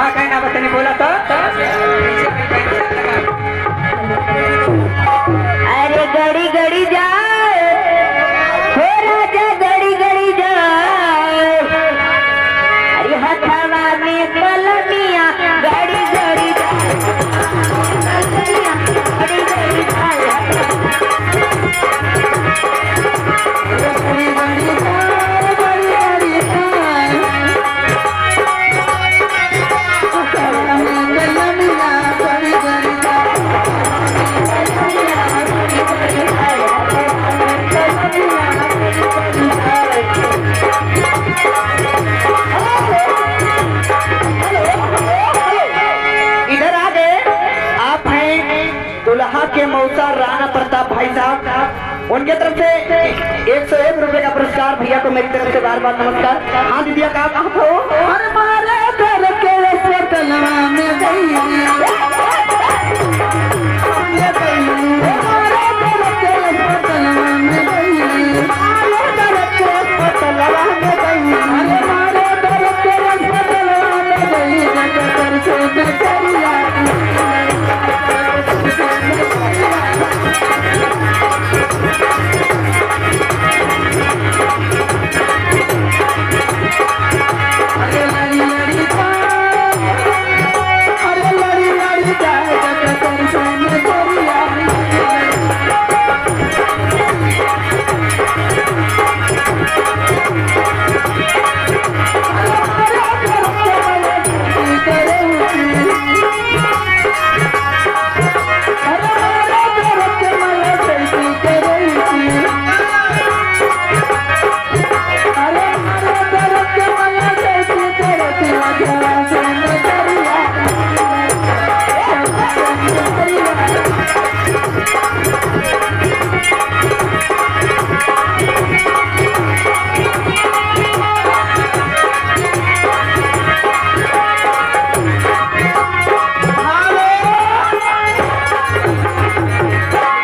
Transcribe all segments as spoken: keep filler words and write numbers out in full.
का कहना बा तनी बोला तो। अरे गड़ी गड़ी जाए, हो राजा गड़ी गड़ी जाए, अरे हथवा में कलमिया गड़ी गड़ी जाए, गड़ी गड़ी जाए। इधर आ गए, आप हैं दुल्हा के मौसा राणा प्रताप भाई साहब, उनके तरफ से एक सौ एक रुपए का पुरस्कार भैया को मेरी तरफ से बार बार नमस्कार। हाँ दीदिया, का कहत हो? अरे मारे घर के अस्पतालवा में गई। मारे घर के अस्पतालवा में गई। मारे घर के अस्पतालवा में गई। अरे मारे घर के अस्पतालवा में गई। डॉक्टर से नजरिया।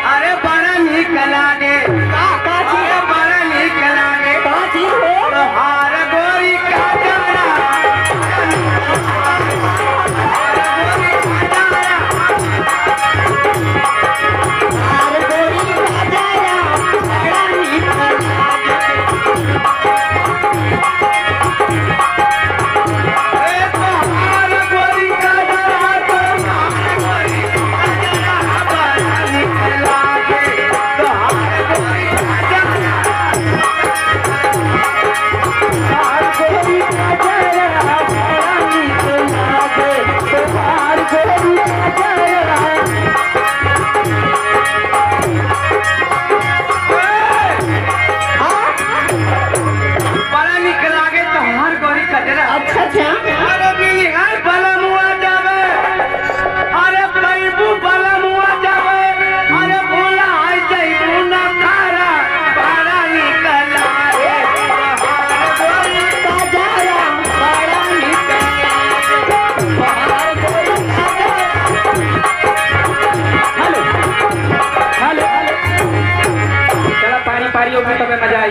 अरे बड़ा नीक लागे। का, का चीज? अरे बड़ा नीक लागे। का चीज हो? तोहार गोरी का जाना। तोहार गोरी का जाना, बड़ा नीक लागे। बड़ा नीक लागे तोहार गोरी कजरा। अच्छा, अच्छा। अरे मिली है बलमुआ जावे, अरे पैबू बलमुआ जावे, अरे बोला है जैबू ना खारा, बड़ा नीक लागे तोहार गोरी कजरा, बड़ा नीक लागे तोहार गोरी कजरा। हेलो, हेलो, हेलो। चला, पारी, पारी होगी, तबे मजा आई।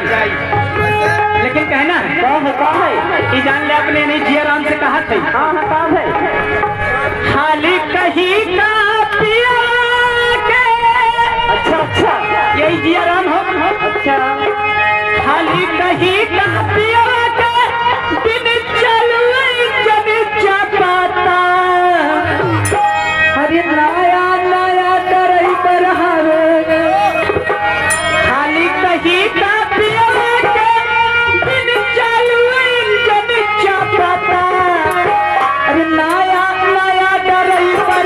लेकिन कहना है, का है, का है? ई जान ले अपने नहीं जिया राम से कहा थे। हाँ, हाँ, का है? हाली कही का पिया के। अच्छा, अच्छा। यही जिया राम हो। अच्छा। हाली कही का पिया के, बिन चलुई जन चपाता। अरे नया नया ड्राइवर हवे, खाली कही का पिया के, बिन चालू इंजन चपाता। अरे नया नया ड्राइवर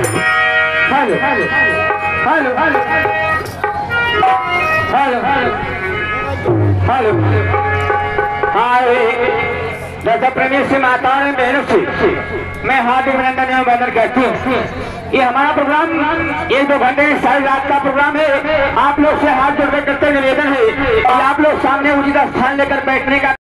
हेलो, हेलो, हेलो, हेलो, हेलो, हेलो। हाँ, ये दर्शक प्रेमी से, माताओं और बहनों से मैं हार्दिक अभिनंदन एवं वंदन करती हूँ। ये हमारा प्रोग्राम एक दो घंटे, सारी रात का प्रोग्राम है। आप लोग से हाथ जोड़कर करते निवेदन है कि आप लोग सामने उचित स्थान लेकर बैठने का